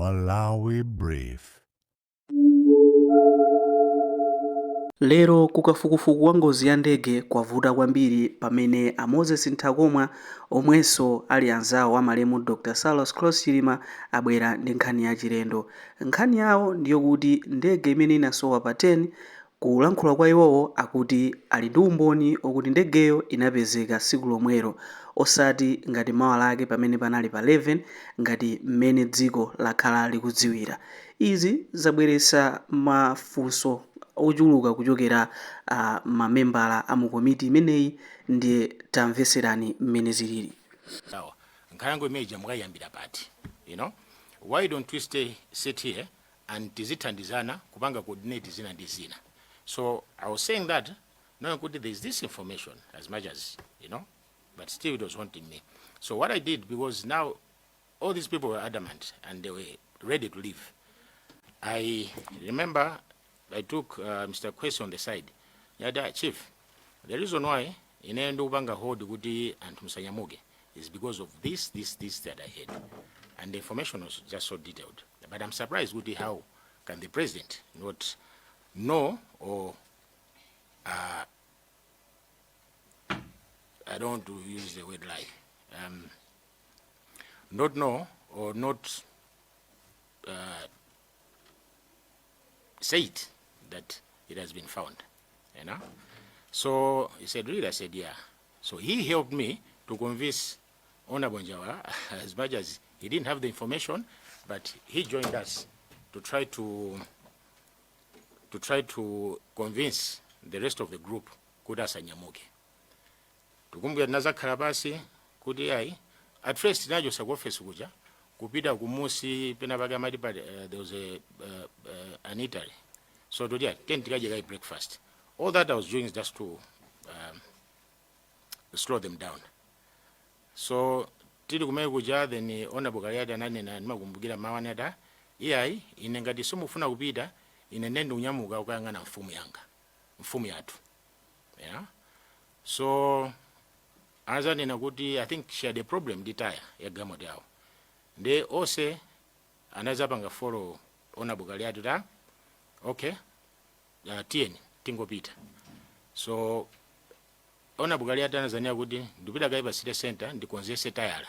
Malawi Brief. Lero ku kafukufuku wa ngozi ya ndege kwavuta kwambiri pamene a Moses Ntakomwa omwenso ali anzawo a malemu Dr. Saulos Klaus Chilima abwera ndi nkhani yachilendo. Nkhani yawo ndiyokuti ndege imene inasowa pa 10 Kulankhula kwa iwowo akuti ali ndi umboni okuti ndegeyo inapezeka tsiku lomwelo osati ngati mawa lake pamene panali pa 11 ngati mmene dziko lakhala likudziwira. Izi zabweretsa mafunso ochuluka kuchokera ma membala a mu komiti imeneyi ndiye tamveserani mmene zilili. Awa nkhalango imene ija mukayiyambira pati? Why don't we stay, sit here and tizithandizana kupanga coordinate zina ndi zina? So I was saying that knowing kuti there is this information, as much as you know, but still it was haunting me. So what I did, because now all these people were adamant and they were ready to leave, I remember I took Mr. Kwesi on the side. Yada, "Chief, the reason why ine ndikupanga hold kuti anthu musanyamuke is because of this, this, this that I had." And the information was just so detailed. But I'm surprised kuti how can the president not know or, I don't want to use the word lie, not know or not say it that it has been found. So he said, "Really?" I said, "Yeah." So he helped me to convince Honorable Njawala, as much as he didn't have the information, but he joined us to try to convince the rest of the group kuti asanyamuke. Tikumbukira tinazakhala pasi kuti ayi, at first tinachosa ku office kuja kupita kumusi pena pake amati pali there was a an eatery, so toti ten tikadye kayi breakfast. All that I was doing is just to slow them down. So tili kumene kuja, then Honorable Kaliati ananena, ndimakumbukira mawu anati, "Iyayi, ine ngati simufuna kupita, ine nde ndikunyamuka kukayang'ana mfumu yanga, mfumu yathu." Yeah, so anazanena kuti I think she had a problem ndi taya ya galimoto yawo, nde onse anazapanga follow Honorable Kaliati ta, "Okay, tiyeni tingopita." So Honorable Kaliati anazanena kuti, "Ndipita kayi pa city center ndikonzese tayala,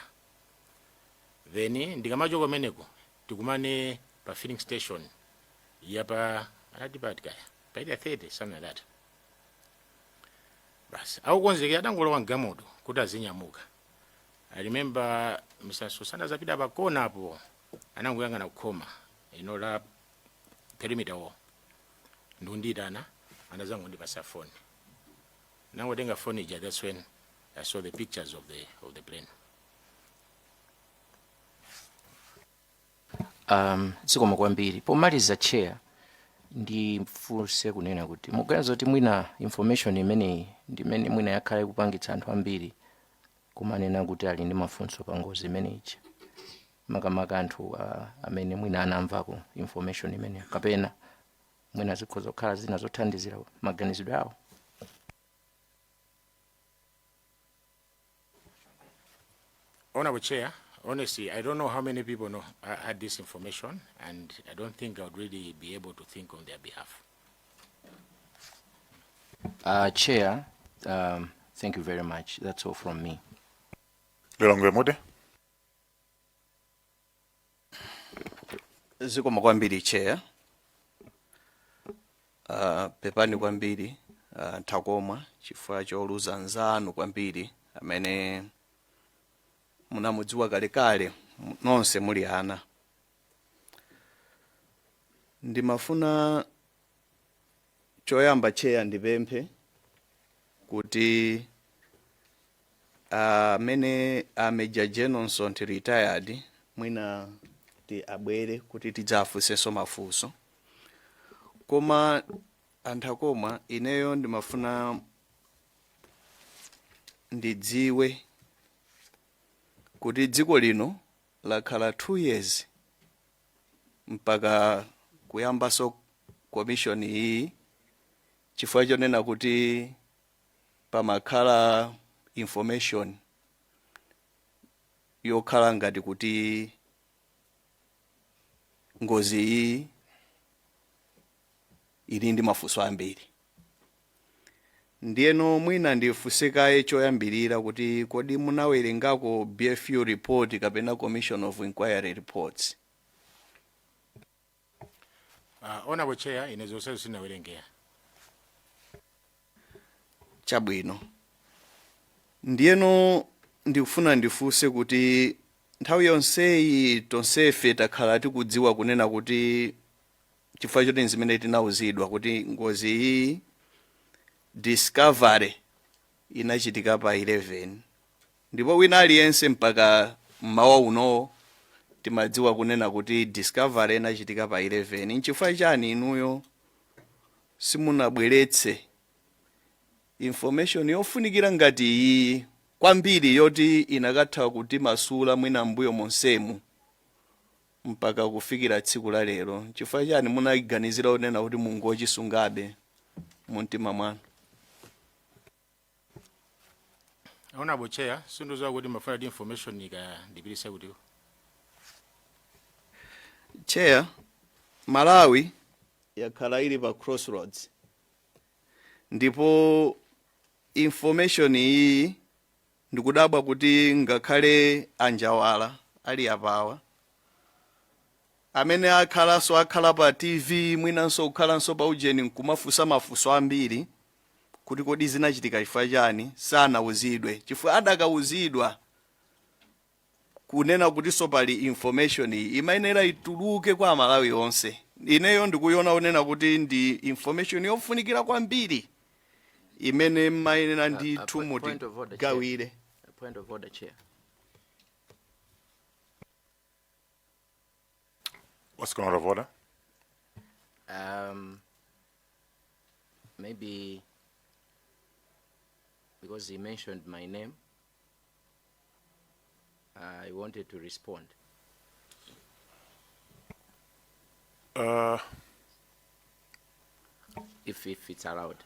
then ndikamachoka kumeneko tikumane pa filling station yapa," anati pati kaya, paita 30, something like that. Basi, akukonzekera, adangolowa mgalimoto kuti azinyamuka. I remember Mr. Susana zapita pa kona apo, anangoyang'ana kukhoma ino la perimeter wall ndikundiyitana, anazangondipasa phone, nangotenga phone ija. That's when I saw the pictures of the plane. Zikomo kwambiri. Pomaliza, Chair, ndifunse kunena kuti muganiza kuti mwina information imeneyi ndimene mwina yakhala ikupangitsa anthu ambiri kumanena kuti ali ndi mafunso pa ngozi imeneyi, makamaka anthu amene mwina anamvako information imeneyo, kapena mwina zikhoza kukhala zina zothandizira maganizidwe awo? Honorable Chair, honestly, I don't know how many people had this information, and I don't think I would really be able to think on their behalf. Chair, thank you very much. That's all from me. Lilongwe Mude. Zikomo kwambiri, Chair. Pepani kwambiri, Ntakomwa, chifukwa choluza nzanu kwambiri amene munamudziwa kalekale nonse muli ana. Ndimafuna choyamba, Chair, ndipemphe kuti amene a Major General Msonthi retired mwina ti abwere kuti tidzafunsenso mafunso. Koma a Ntakomwa, ineyo ndimafuna ndidziwe kuti dziko lino lakhala 2 years mpaka kuyambaso commission iyi chifukwa chonena kuti pamakhala information yokhala ngati kuti Ngozi iyi ili ndi mafunso ambiri. Ndiyeno mwina ndifunse kaye choyambirira kuti kodi munawerengako BFU report kapena Commission of Inquiry reports? Honorable Chair, ine zonsezo sinawerengera. Chabwino. Ndiyeno ndikufuna ndifunse kuti nthawi yonseyi tonsefe takhala tikudziwa kunena kuti, chifukwa choti zimene tinauzidwa, kuti ngozi iyi discovery inachitika pa 11, ndipo wina aliyense mpaka mmawa uno timadziwa kunena kuti discovery inachitika pa 11. Nchifukwa chani inuyo simunabweretse information yofunikira ngati iyi kwambiri, yoti inakatha kuti masula mwina mbuyo monsemu mpaka kufikira tsiku la lero? Chifukwa chani munaganizira kunena kuti mungochisungabe mu mtima mwanu? Honorable Chair, sindidziwa kuti mafuna ti information ika ndipitise kutiko. Chair, Malawi yakhala ili pa crossroads, ndipo information iyi ndikudabwa kuti ngakhale anjawala ali apawa, amene akhalanso akhala pa TV, mwinanso kukhalanso pa ujeni, nkumafunsa mafunso ambiri kuti kodi zinachitika chifukwa chani, sanauzidwe. Chifukwa adakauzidwa kunena kutinso pali information iyi imayenera ituluke kwa Amalawi onse. Ineyo ndikuiona kunena kuti ndi information yofunikira kwambiri imene mmayenera ndithu Point of order, Chair. mutigawire. Point of order, Chair. What's going out of order? Maybe because he mentioned my name, I wanted to respond. If it's allowed.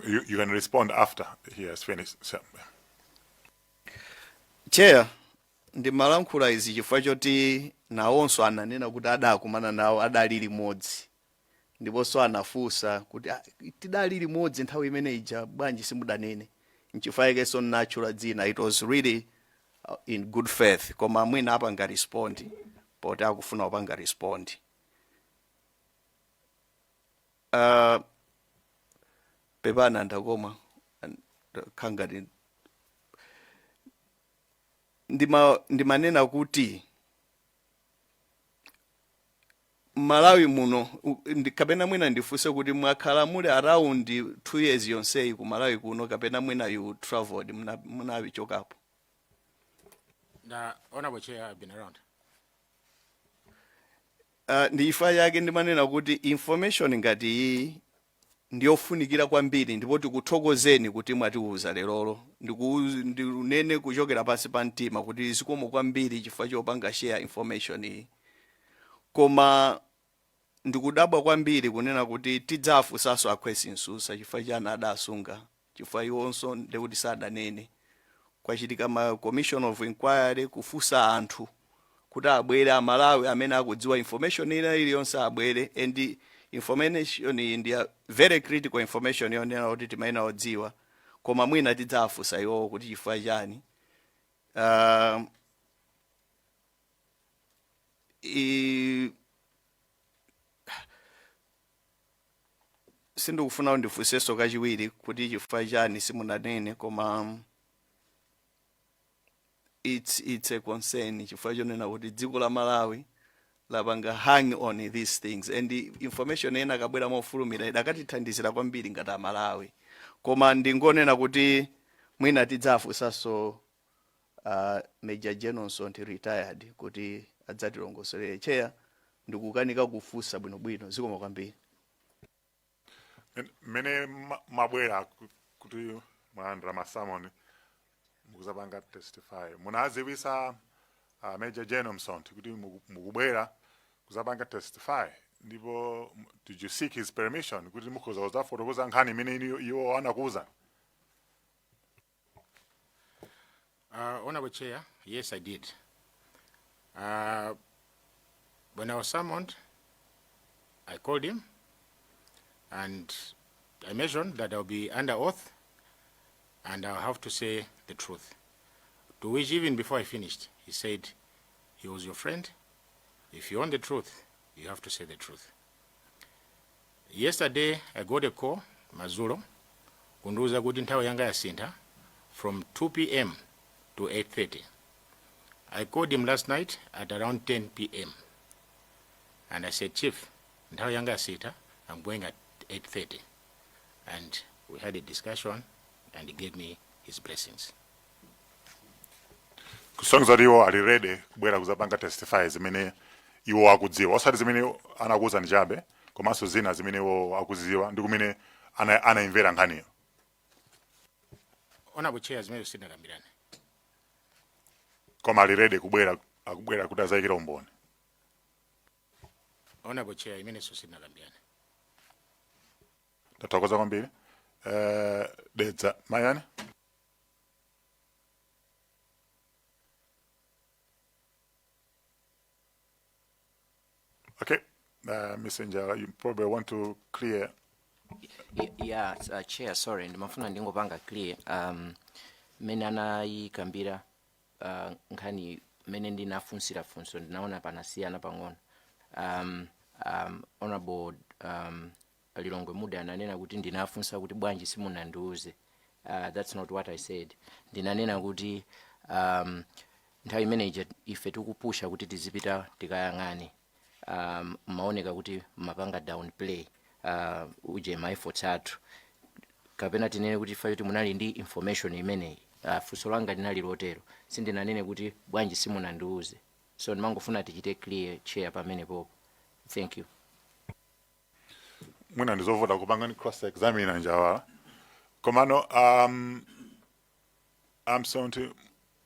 You can respond after he has finished. So, Chair, ndimalankhula izi chifukwa choti nawonso ananena kuti adakumana nawo, adali limodzi, ndiponso anafunsa kuti, "Ah, tidali limodzi nthawi imene ija, bwanji simudanene?" Nchifukwa chakenso natchula dzina. It was really in good faith, koma mwina apanga respond poti akufuna kupanga respond. Pepana ndakoma khangati ndimanena kuti Malawi muno kapena mwina ndifunse kuti mwakhala muli around 2 years yonseyi ku Malawi kuno, kapena mwina you traveled, munachokapo? The Honorable Chair, I've been around. Ndi chifukwa chake ndimanena kuti information ngati iyi ndiyofunikira kwambiri, ndipo tikuthokozeni kuti mwatiuza lerolo. Ndinene kuchokera pansi pa mtima kuti zikomo kwambiri chifukwa chopanga share information iyi. Koma ndikudabwa kwambiri kunena kuti tidzafunsanso akhwesi Msusa chifukwa chani adasunga, chifukwa iwonso ndekuti sadanene. Kwachitika ma commission of inquiry kufunsa anthu kuti abwere, Amalawi amene akudziwa information ina iliyonse abwere, and information iyi ndi ya very critical information yonena kuti timayenera kudziwa. Koma mwina tidzafunsa iwowo kuti chifukwa chani. Sindikufuna ndifunsenso kachiwiri kuti chifukwa chani simunanene, koma it's a concern chifukwa chonena kuti dziko la Malawi lapanga hang on these things, and the information ena akabwera mofulumira idakatithandizira kwambiri ngati Amalawi. Koma ndingonena kuti mwina tidzafunsanso Major General Sonti retired kuti adzatilongosolere. Chair, ndikukanika kufunsa bwinobwino. Zikomo kwambiri. Mmene mabwera kuti mwalandira ma summons, mukuzapanga testify, munaziwisa Major General Msonthi kuti mukubwera kuzapanga testify? Ndipo did you seek his permission kuti mukhoza kuzafotokoza nkhani imene iwo anakuwuzani? Honorable Chair, yes, I did. When I was summoned, I called him and I mentioned that I'll be under oath and I'll have to say the truth. To which, even before I finished, he said, he was your friend. If you want the truth, you have to say the truth. Yesterday, I got a call, madzulo, kundiuza kuti nthawi yanga yasintha from 2 p.m. to 8:30. I called him last night at around 10 p.m. And I said, "Chief, nthawi yanga yasintha, I'm going at 8:30." And we had a discussion and he gave me his blessings. Kusonyeza kuti iwo ali ready kubwera kuzapanga testify zimene iwo akudziwa, osati zimene anakuwuzani chabe, komanso zina zimene iwo akuziwa ndi kumene anayimvera nkhaniyo. Honorable Chair, zimene sitinakambirane. Koma ali ready kubwera, akubwera kuti azayikira umboni. Honorable Chair, imenenso sitinakambirane. Tathokoza kwambiri. Dedza Mayani. Okay, Mr. Njala, you probably want to clear. Yeah, Chair, sorry, ndimafuna ndingopanga clear mmene anayikambira nkhani mmene ndinafunsira funso, ndinaona panasiyana pang'ono. Honorable Lilongwe Muda ananena kuti ndinafunsa kuti bwanji simunandiuze. That's not what I said. Ndinanena kuti nthawi imeneyi ife tikupusha kuti tizipita tikayang'ane, maoneka kuti mapanga downplay uje ma efforts athu, kapena tinene kuti ife kuti munali ndi information imeneyi. Funso langa linali lotero, sindinanene kuti bwanji simunandiuze. So ndimangofuna tichite clear, Chair, pamenepopo. Thank you. Mwina ndizovuta kupanga ni cross examine Njawala, komano amsonti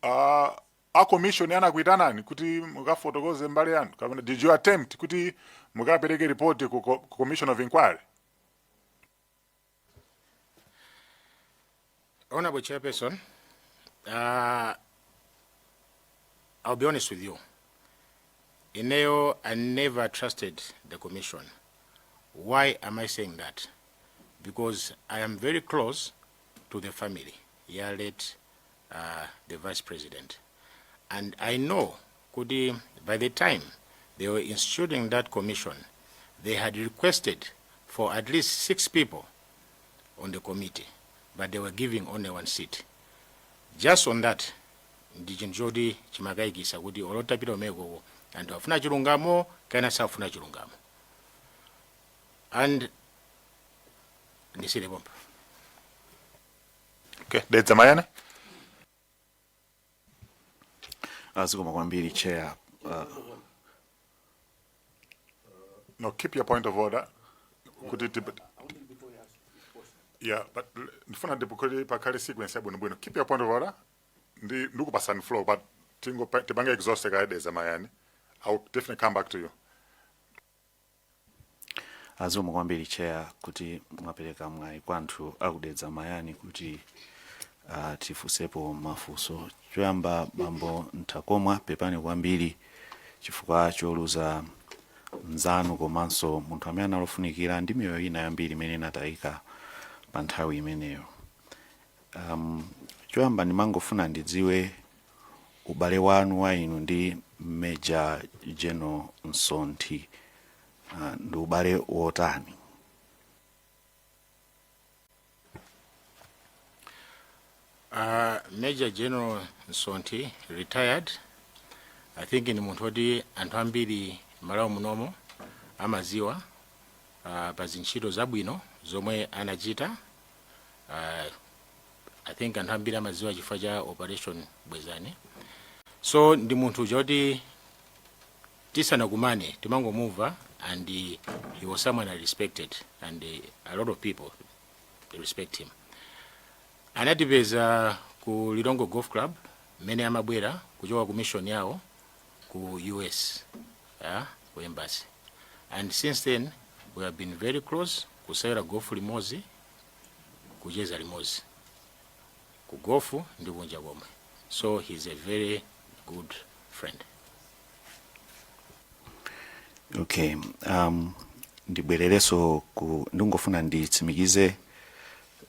a commission anakuitanani kuti mukafotokoze mbali yanu, kapena did you attempt kuti mukapereke report ku commission of inquiry? Honorable Chairperson, I'll be honest with you. Ineyo, I never trusted the commission. Why am I saying that? Because I am very close to the family, yeah, late the vice president. And I know, kuti, by the time they were instituting that commission, they had requested for at least six people on the committee, but they were giving only one seat. Just on that, ndi chinthu choti chimakayikisa kuti olotapita umekoko anthu afuna chilungamo kana safuna chilungamo, and ndisire pompa. Okay, Dedza Mayani. Zikomo kwambiri, Chair. No, keep your point of order kuti yeah, but ndifuna ndipukuli pakhale sequence yabwinobwino. Keep your point of order, ndi ndikupasani floor, but tingo tipange exhaust kaye Dedza Mayani. I will definitely come back to you. Zikomo kwambiri, Chair, kuti mwapereka mwayi kwa anthu akudedza Mayani kuti tifunsepo mafunso. Choyamba, bambo Ntakomwa, pepani kwambiri chifukwa choluza mnzanu komanso munthu amene analofunikira ndi miyoyo ina yambiri imene inatayika pa nthawi imeneyo. Choyamba ndimangofuna ndidziwe ubale wanu wa inu ndi Major General Msonthi ndi ubale wotani? Major General Msonthi, retired, I think ni munthu woti anthu ambiri Malawi munomo amaziwa pa zintchito zabwino zomwe anachita. I think anthu ambiri amaziwa chifukwa cha Operation Bwezani. So ndi munthu choti tisanakumane timangomumva, and he was someone I respected, and a lot of people respect him. Anatipeza ku Lilongwe Golf Club mmene amabwera kuchoka ku mission yawo ku US, yeah, ku embassy, and since then we have been very close, kusewera golf limodzi, kucheza limodzi ku golf ndi kunja komwe. So he's a very good friend. Okay, Ndibwererenso ku, ndingofuna nditsimikize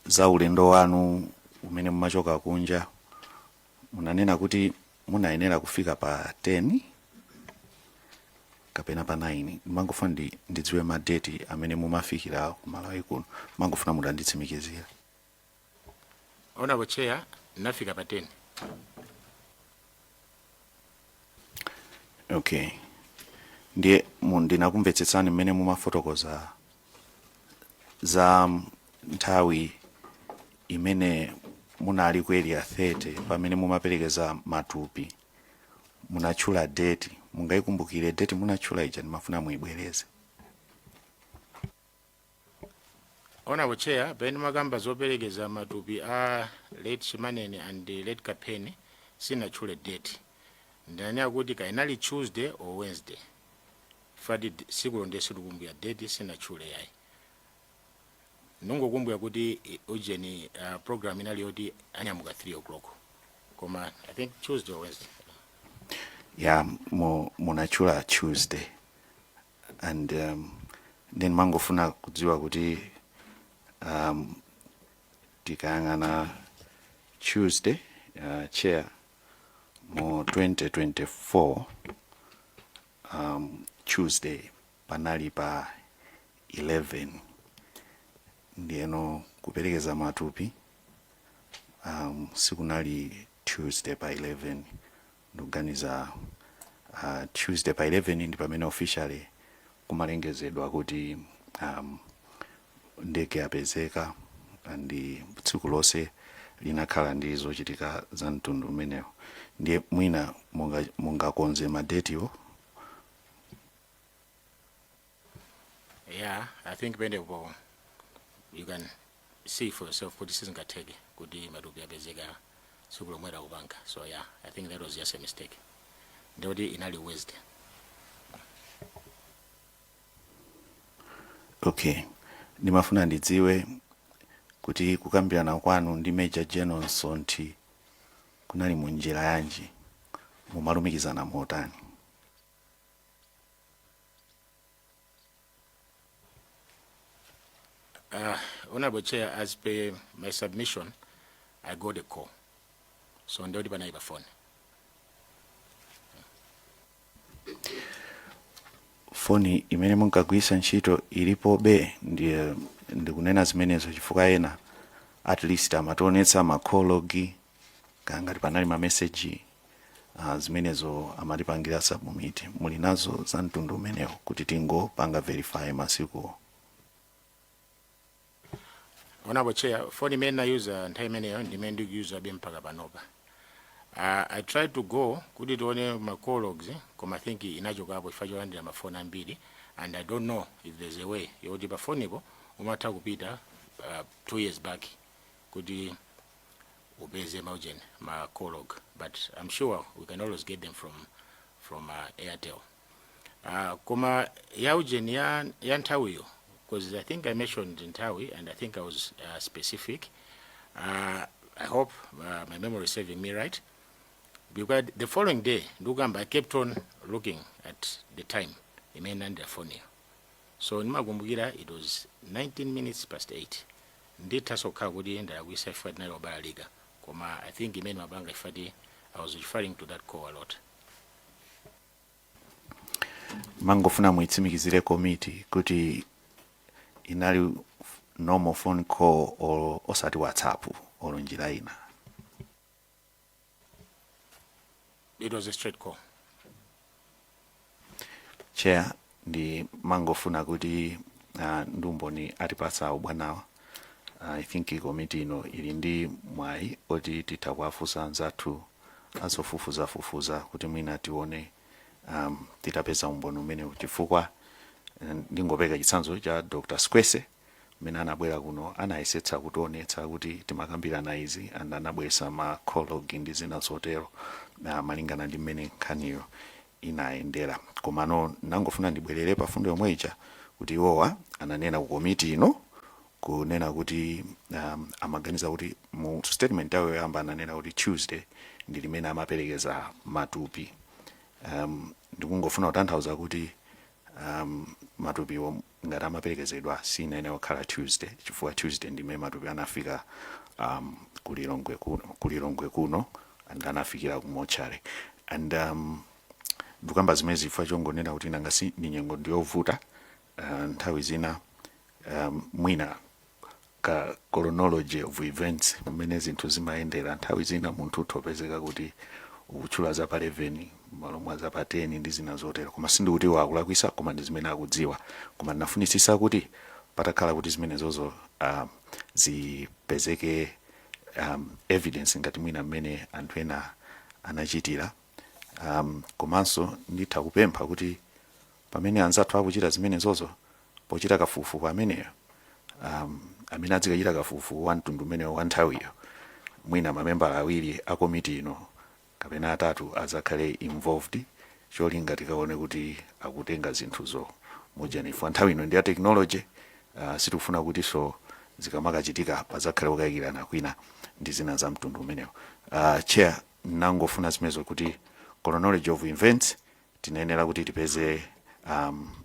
za ulendo wanu umene mumachoka kunja. Munanena kuti munayenera kufika pa 10 kapena pa 9. Mangofuna ndidziwe madeti amene mumafikira ku Malawi kuno. Mangofuna mutanditsimikizira. Honorable Chair, nafika pa 10. Okay, ndiye ndinakumvetsetsani mmene mumafotokoza za nthawi imene munali ku Area 30 pamene mumaperekeza matupi. Munatchula date. Mungayikumbukire date munatchula ija? Ndimafuna muyibwereze. Honorable Chair, pamene makamba zoperekeza matupi a late Chimaneni and late Kapeni, sinatchule date. Ndanena kuti kainali Tuesday or Wednesday. Fati siku lonse sitikumbukira date, sinatchule yayi. Nungokumbukira kuti ujeni program inali yoti anyamuka 3 o'clock, koma I think Tuesday or Wednesday. Ya, munatchula Tuesday and then mangofuna kudziwa kuti tikayang'ana Tuesday, Chair, mu 2024, Tuesday panali pa 11. Ndiyeno kuperekeza matupi sikunali Tuesday pa 11. Ndikuganiza Tuesday pa 11 ndi pamene officially kumalengezedwa kuti ndege yapezeka, ndi tsiku lonse linakhala ndi zochitika za mtundu umenewo. Ndiye mwina mungakonze madetiwo. Yeah, I think penepo you can see for yourself kuti sizingatheke kuti matupi apezeka tsiku lomwe lakupanga. So yeah, I think that was just a mistake. Ndikuti inali Wednesday. Okay, ndimafuna ndidziwe kuti kukambirana kwanu ndi Major General Msonthi kunali mu njira yanji? Mumalumikizana motani? Honorable Chair, as per my submission, I got a call. So ndikuti panali pa phone. Foni imene munkagwiritsa ntchito ilipobe? Ndiye ndikunena zimenezo chifukwa ena at least amationetsa ma call log, kangati panali ma message, zimenezo amatipangira submit. Muli nazo za mtundu umenewo kuti tingopanga verify masikuwo? Honorable Chair, phone imene nayuza nthawi imeneyo ndimene ndikuyuzabe mpaka panopa. I tried to go kuti tione ma call logs, koma I think inachokapo chifukwa cholandira mafoni ambiri, and I don't know if there's a way yoti pa fonipo umatha kupita 2 years back kuti upeze maujeni ma call log, but I'm sure we can always get them from Airtel. Koma ya ujeni ya nthawiyo, because I think I mentioned nthawi and I think I was specific. I hope my memory is serving me right, because the following day ndikukamba, I kept on looking at the time imene nandira foniyo. So ndimakumbukira it was 19 minutes past 8. Ndithaso kukhala kuti ndalakwisa ifika tinali obalalika, koma I think imene mapanga ifati I was referring to that call a lot. Mangofuna muitsimikizire komiti kuti inali normal phone call or osati WhatsApp or njira ina. It was a straight call. Chair, ndi mangofuna kuti ndumboni atipatsa ubwanawa, I think komiti ino ili ndi mwayi oti titha kuwafunsa anzathu azofufuzafufuza kuti mwina tione titapeza umboni umenewu, chifukwa ndingopeka chitsanzo cha Dr. Squese mmene anabwera kuno, anayesetsa kutionetsa kuti timakambirana izi and anabweretsa ma call log ndi zina zotero, malingana ndi mmene nkhaniyo inayendera. Komano nangofuna ndibwerere pa fundo yomwe ija kuti iwowa ananena ku komiti ino kunena kuti amaganiza kuti mu statement yawo yoyamba ananena kuti Tuesday ndi limene amaperekeza matupi. Ndikungofuna kutanthauza kuti Matupiwo ngati amaperekezedwa sinayenera kukhala Tuesday, chifukwa Tuesday ndimene matupi anafika kulilongwe kuno and anafikira ku mortuary. And ndikamba zimene zifukwa chongonena kuti nanga si ni nyengo ndiyovuta. Nthawi zina mwina ka chronology of events, mmene zinthu zimayendera, nthawi zina munthu uthopezeka kuti ukutchula za pa 11 malo mwa za pa 10 ndi zina zotero, koma sindikuti wakulakwisa, koma ndi zimene akudziwa. Koma ndinafunisisa kuti patakhala kuti zimenezozo zipezeke evidence ngati mwina mmene anthu ena anachitira. Komanso nditha kupempha kuti pamene anzathu akuchita zimenezozo pochita kafukufuku ameneyo, amene adzikachita kafukufuku wa mtundu umenewo wa nthawiyo, mwina mamembala awiri a komiti ino kapena atatu adzakhale involved, cholinga tikaone kuti akutenga zinthuzo mojanifa. Nthawi ino ndi ya technology, sitikufuna kuti so zikamakachitika pazakhale kukayikirana kwina ndi zina za mtundu umenewo. Chair, nangofuna zimenezo kuti chronology of events tinayenera kuti tipeze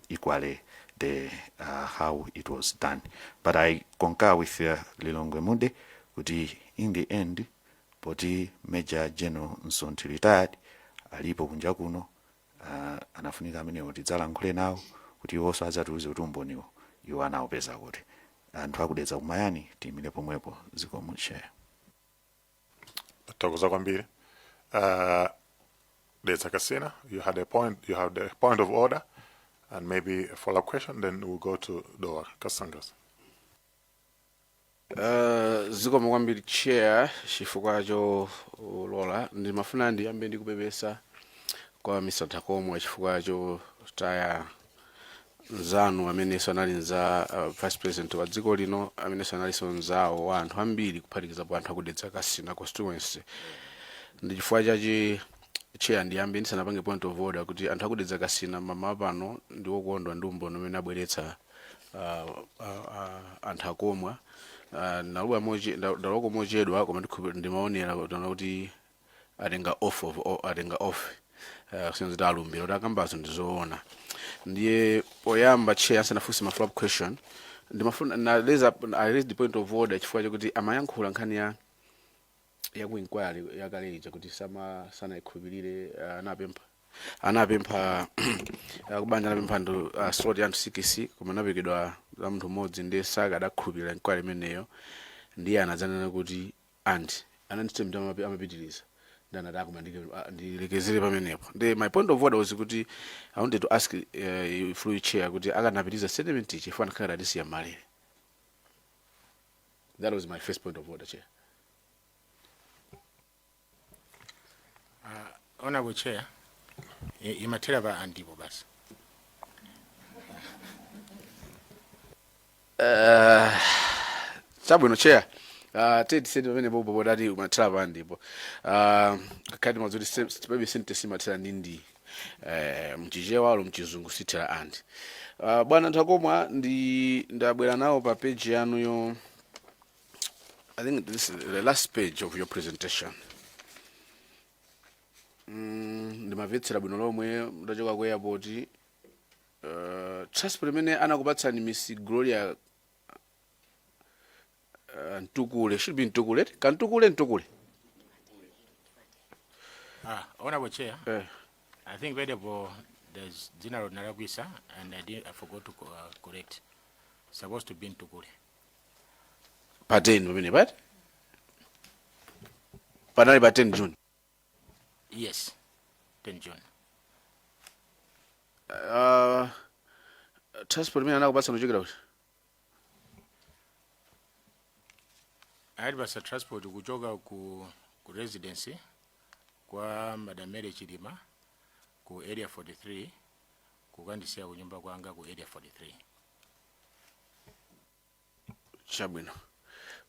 equally the how it was done. But I concur with Lilongwe Mude kuti in the end, poti Major General Msonthi retired alipo kunja kuno, anafunika amenewo tidzalankhule nawo kuti iwonso adzatiuze kuti umboniwo iwo anawupeza kuti. Anthu akudetsa kumayani, tiyimire pomwepo. Zikomo, Chair. Thokoza kwambiri. Dedza Kasina, you had a point, you have the point of order and maybe a follow-up question, then we'll go to Dowa Kasangadzi. Zikomo kwambiri, Chair, chifukwa cholola. Ndimafuna ndiyambe ndikupepesa kwa Mr. Takomwa chifukwa chotaya nzanu amenenso anali nza vice president wa dziko lino, amenenso analinso nzawo wa anthu ambiri, kuphatikizapo anthu akudetsa Kasina constituency. Ndi chifukwa chachi, Chair, ndiyambe ndisanapange point of order kuti anthu akudetsa Kasina mama pano ndi wokondwa ndi umboni umene abweretsa anthu akomwa. Ndaloko mochedwa, koma ndimaonera kuona kuti atenga off of atenga off kusonyeza kuti alumbira kuti akambazo ndizoona. Ndiye poyamba, Chair, asanafunse ma follow up question, ndimafuna na raise up, I raised the point of order chifukwa chakuti amayankhula nkhani ya ku inquiry yakale ija kuti sama sanayikhulupirire. Anapempha kubanja, anapempha anthu slot ya anthu 6, koma anapekedwa za munthu mmodzi, ndiye saka adakhulupirira inquiry imeneyo. Ndiye anadzanena kuti anti ananditse amapitiriza ndi anati akoma ndilekezere pamenepo. Ndi my point of order was kuti I wanted to ask through Chair kuti akanapitiriza statement ichi chifukwa anakhala atisiya malere. That was my first point of order, Chair. Honorable Chair, imathera pa andipo basi. Chabwino, Chair. Tiye tiseti pamene popo potati umathera pa ndipo khati mazuti maybe sentence imathera ndi mchichewa alo mchizungu sithera and. Bwana Ntakomwa, ndi ndabwera nawo pa page yanu yo, I think this is the last page of your presentation. Ndimamvetsera bwino lomwe ndachoka ku airport. Transport imene anakupatsani Miss Gloria Ntukule, should be Ntukule, kantukule, Ntukule. Ah, Honorable Chair, eh. I think vedepo there's dzina linalakwisa and I forgot to correct. Supposed to be Ntukule. Pa 10 pamene pati panali pa 10 June? Yes, 10 June. Transport imene anakupatsani kuchokera kuti? Anatipasa transport kuchoka ku residency kwa Madam Mary Chilima ku Area 43 kukandisiya kunyumba kwanga ku Area 43. Chabwino.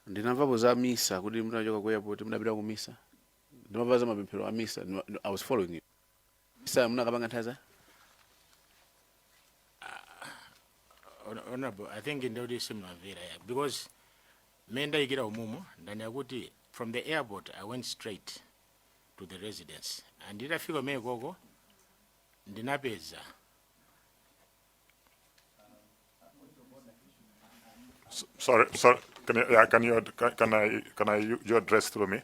Ndinamvapo za misa kuti munachoka ku airport mudapita ku misa. Ndimamva za mapemphero a misa. I was following you. Misa munakapanga nthawi za Honorable, I think ndoti simnamvera, yeah, because me ndayikira umumu ndani kuti from the airport I went straight to the residence and nditafika kumene koko ndinapeza Sorry, sorry. Can you, yeah, can you, can I, you address through me?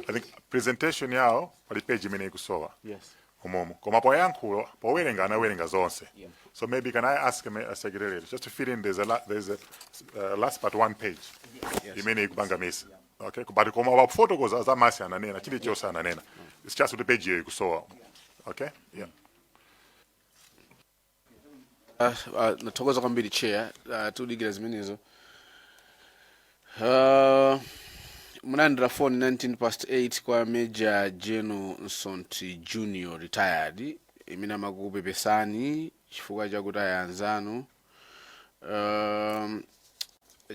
I think presentation yawo pali page imene ikusowa. Yes. Umomo. Koma poyankhulo, powerenga anawerenga zonse. So maybe can I ask a secretary just to fill in, there's a last but one page. Imene ikupanga miss. Okay, but koma wafotokoza za masi ananena, chilichonse ananena. It's just kuti page iyo ikusowa. Okay? Yeah. Nathokoza kwambiri, Chair. Tudikira zimenezo. Munalandira phone 19 past 8 kwa Major General Nsonti Junior retired imene amakupepesani chifukwa chakuti aya anzanu.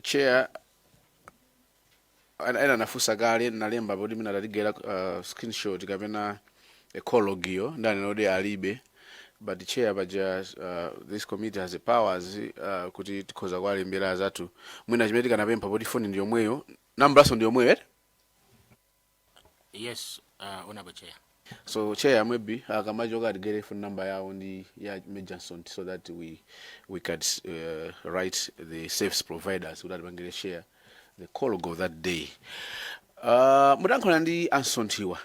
Chair, ena anafunsa kale, nalemba poti mina tatigera screenshot kapena call log iyo, ndanena kuti alibe, but Chair, paja this committee has the powers kuti tikhoza kuwalembera azathu. Mwina chimene tikanapempha, poti phone ndi yomweyo, nambalaso ndi yomweyo, eti? Yes, Honorable Chair. So Chair, maybe akamachoka atigere phone number yawo ndi ya Major Nsonti so that we could write the service providers kuti atipangire share the call log of that day. Mutankhula ndi ansontiwa,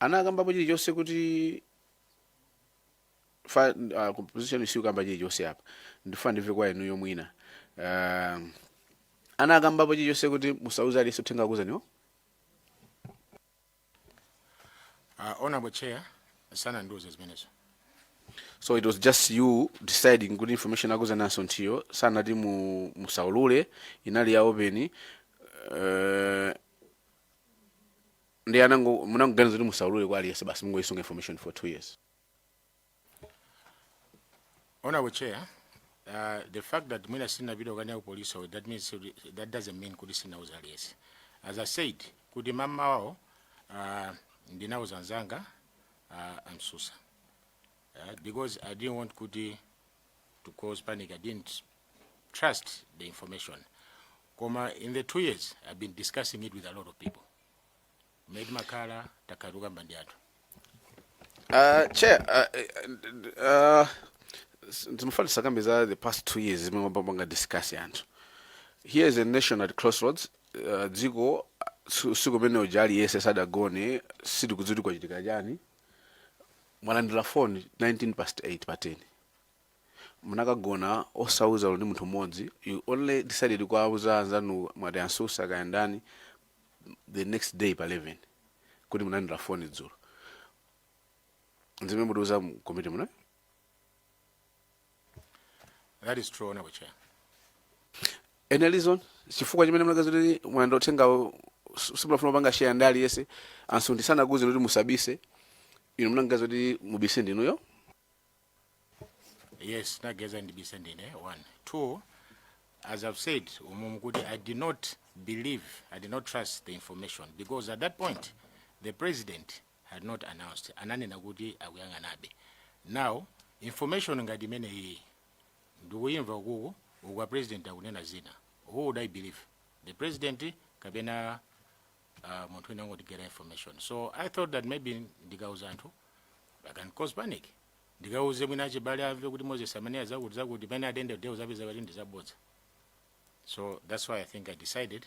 anakambapo chilichonse kuti fa composition isiyo chilichonse apa? Ndifuna ndimve kwa inuyo mwina. Anakambapo chilichonse kuti musauze aliyense uthenga akuzaniwo? Honorable Chair, sanandiuze zimenezo. So it was just you deciding kuti information akuzani ansontiyo sanati mu musaulule, inali ya open, ndi anango munangoganiza kuti musaulule kwa aliyense basi, mungoyisunga information for 2 years? Honorable Chair, the fact that mwina sinapita kukanena ku police, that means that doesn't mean kuti sinauza aliyense. As I said kuti mama wawo, ndinauza nzanga amsusa, because I didn't want kuti to cause panic. I didn't trust the information. Koma in the 2 years I've been discussing it with a lot of people. Made makhala takhaluka ndi anthu. Chair, ndimafuna tisakambe za the past 2 years zimene mapanga discuss anthu. Here is a nation at crossroads. Dziko usiku umene uja aliyense sadagone, sitikudziwa kuti kwachitika chani. Mwalandira phone 19 past 8 pa 10, munakagona osauza ndi munthu mmodzi. You only decided kuauza anzanu, mwati ansusa kayandani, the next day pa 11, kuti munalandira phone dzulo. Nzimene mutiuza komiti muno? That is true, Honorable Chair. Any reason, chifukwa chimene munakaza kuti mwanda uthenga simulafuna kupanga share ndi aliyense? Ansu ndisanakuze kuti musabise, inu munangaza kuti mubise ndinuyo? Yes, nageza ndibise ndine, one. Two, as I've said umumu kuti I did not believe, I did not trust the information because at that point the president had not announced. Ananena kuti akuyang'anabe. Now information ngati imene iyi ndikuyimva ukuku ukwa president akunena zina, who would I believe, the president kapena munthu wina angotigera information? So I thought that maybe ndikauza anthu I can cause panic. Ndikauze mwina achibale amve kuti Moses amene zakuti zakuti, pamene atende de uzapeza kuti ndizabodza. So that's why I think I decided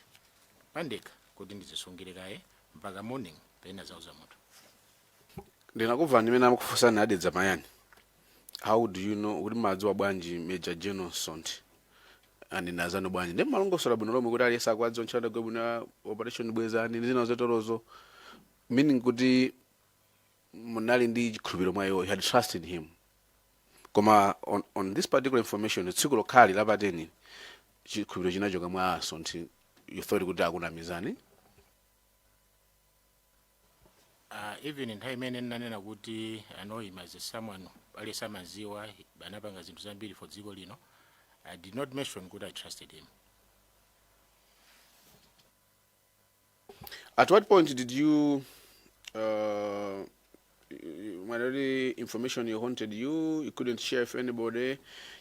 pandekha kuti ndizisungire kaye mpaka morning, pena zauza munthu. Ndinakumva ndimene amakufunsani adedza mayani, how do you know, kuti madziwa bwanji Major General Nsonti andinazano bwanji? Ndi malongosola bwino lomwe kuti aliyense akuwadziwa ntchito bwino, Operation Bwezani ndi zina zotorozo, meaning kuti munali ndi chikhulupiriro mwa iwo, you had trust in him. Koma on this particular information, tsiku lokhali la pa 10, chikhulupiriro chinachoka mwa Ansonti, you thought kuti akunamizani? Even nthawi imene ndinanena kuti I know him as a someone aliyense amaziwa, anapanga zinthu zambiri for dziko lino, I did not mention kuti I trusted him. At what point did you, when information you haunted you, you couldn't share with anybody, you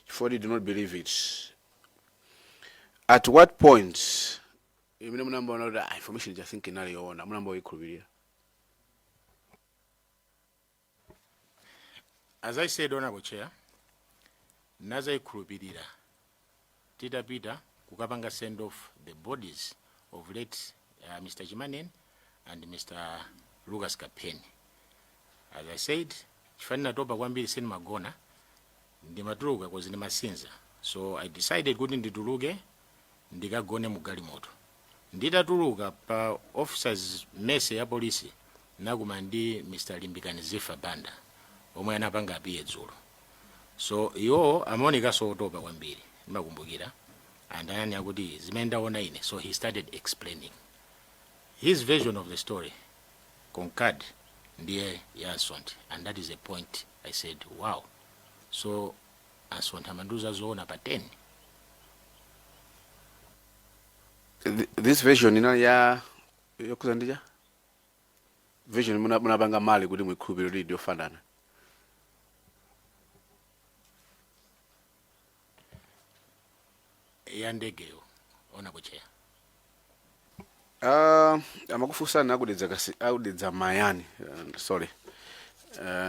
thought you do not believe it. At what point imene munambaona kuti ah, information just think inali yoona, munamba uyikhulupirira? As I said, Honorable Chair, nazayikhulupirira Titapita kukapanga send off the bodies of late Mr. Chimaneni and Mr. Lucas Kapeni. As I said, chifukwa ndinatopa kwambiri, sindimagona, ndimatuluka 'cause ndimasinza, so I decided kuti ndituluke ndikagone mu galimoto. Nditatuluka pa officers mess ya polisi, nakumana ndi Mr. Limbikani Zifa Banda omwe anapanga appear dzulo. So iwo amaonekanso otopa kwambiri, ndimakumbukira, and ananena kuti zimene ndaona ine. So he started explaining his version of the story, concurred ndiye ya Ansonthi, and that is a point I said, "Wow, so Ansonthi amandiuza zoona pa 10." This version inali ya yokhuza ndija version munapanga mali kuti muikhulupirire kuti ndiyofanana? Ya ndegeyo, honorable chair. Amakufunsani akudedza kasi akudedza mayani, sorry,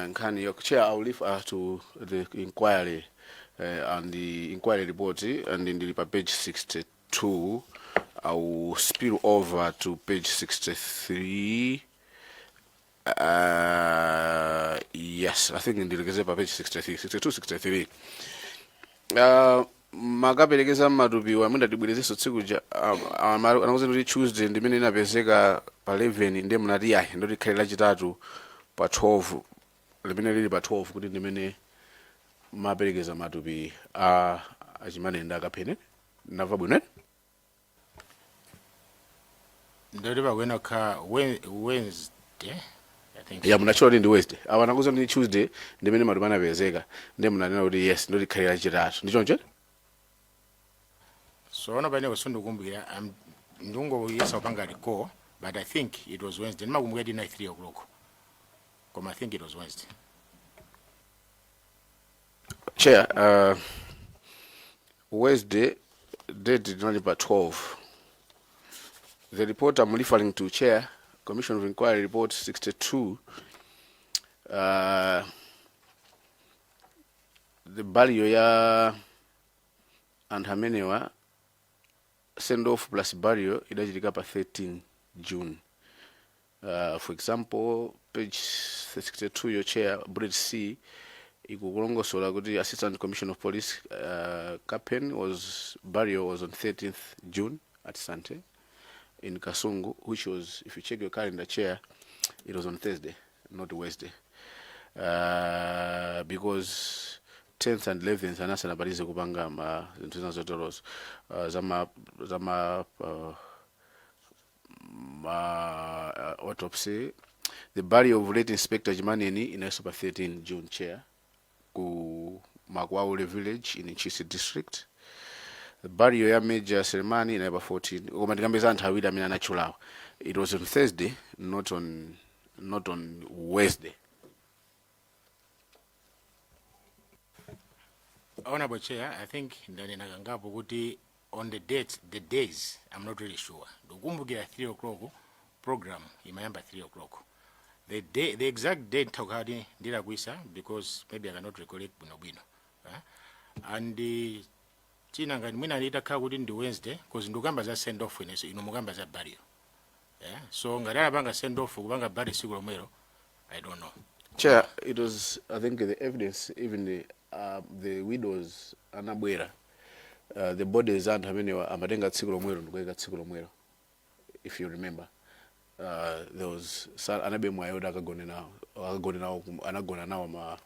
nkhani yo, chair, I will leave to the inquiry and the inquiry report, and ndili pa page 62. I will spill over to page 63. Yes, I think ndilekeze pa page 63, 62, 63. Makaperekeza matupiwa, mundatibwerezenso tsiku ja anakuza kuti Tuesday ndimene inapezeka pa 11, ndiye munati yayi, ndoti khale Lachitatu pa 12, limene lili pa 12, kuti ndimene maperekeza matupi a aChimaneni ndi aKapheni. Ndamva bwino, eh? Ndoti pakuyenera kukhala Wednesday, I think. Ya, munatchula kuti ndi Wednesday. Awa anakuza ndi Tuesday ndimene matupi anapezeka, ndiye munanena kuti yes, ndoti khale Lachitatu, ndi choncho? So ono pamene sindikukumbukira, ndingoyesa kupanga recall, but I think it was Wednesday. Ndimakumbukira kuti inali 3 o'clock, koma I think it was Wednesday. Chair, Wednesday date linali pa 12. The report I'm referring to, chair, Commission of Inquiry report 62, the burial ya anthu amenewa, send off plus burial, idachitika pa 13 June. For example, page 62 your chair, bullet C ikukulongosola kuti Assistant Commissioner of Police Kapen was burial was on 13th June at Sante in Kasungu, which was, if you check your calendar, chair, it was on Thursday, not Wednesday, because 10th and 11th anasanapalize kupanga ma zinthu zina zoterozo, zama ma autopsy. The burial of late Inspector Chimaneni inayinso pa 13 June, chair, ku Makwaule village in Ntchisi district. The burial ya Major Selemani inayi pa 14, koma ndikambeza anthu awiri amene anatchulawo, it was on Thursday, not on Wednesday. Honorable Chair, I think ndanena kangapo kuti on the dates, the days, I'm not really sure. Ndikukumbukira 3 o'clock, program imayamba 3 o'clock. The day, the exact date ntakuti ndilakwisa because maybe I cannot recollect bwinobwino. Eh? And china, ngati mwina itakhala kuti ndi Wednesday, because ndikukamba za send off ineso, inu mukamba za burial. Yeah? So ngati anapanga send off, kupanga burial tsiku lomwelo, I don't know. Chair, it was, I think the evidence, even the widows anabwera, the bodies anthu amenewa amatenga tsiku lomwelo ndikuyika tsiku lomwelo. If you remember, there was anabe mwayi oti akagone nawo anagona nawo ma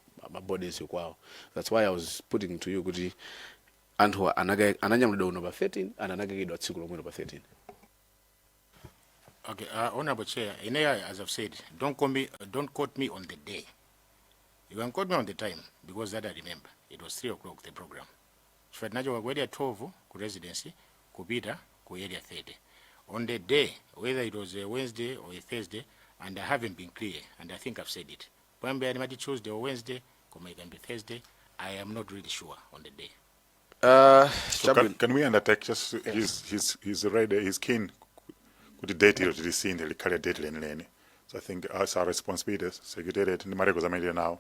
bodies kwawo. That's why I was putting to you kuti anthu ananyamulidwa uno pa 13 and anakayikidwa tsiku lomwelo pa 13. Okay, Honorable Chair, ineyo, as I've said, don't quote me on the day. You can quote me on the time because that I remember. It was 3 o'clock, the program. Chifukwa tinachoka ku Area 12 ku residency kupita ku Area 30. On the day, whether it was a Wednesday or a Thursday, and I haven't been clear, and I think I've said it. Poyamba ndimati Tuesday or Wednesday, koma it can be Thursday. I am not really sure on the day. So can we undertake just he's ready, he's keen kuti date ilo tilisinthe likhale date lenileni. So I think it's our responsibility, secretariat ndi ma records amene tili nawo,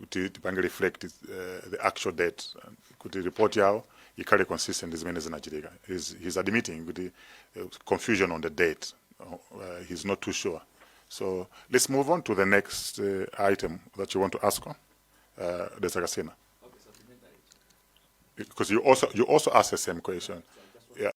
tipange reflect the actual date, kuti report yawo ikhale consistent ndi zimene zinachitika. He's admitting kuti confusion on the date. He's not too sure. So let's move on to the next item that you want to ask on, Dedza Kasina. Because you also asked the same question.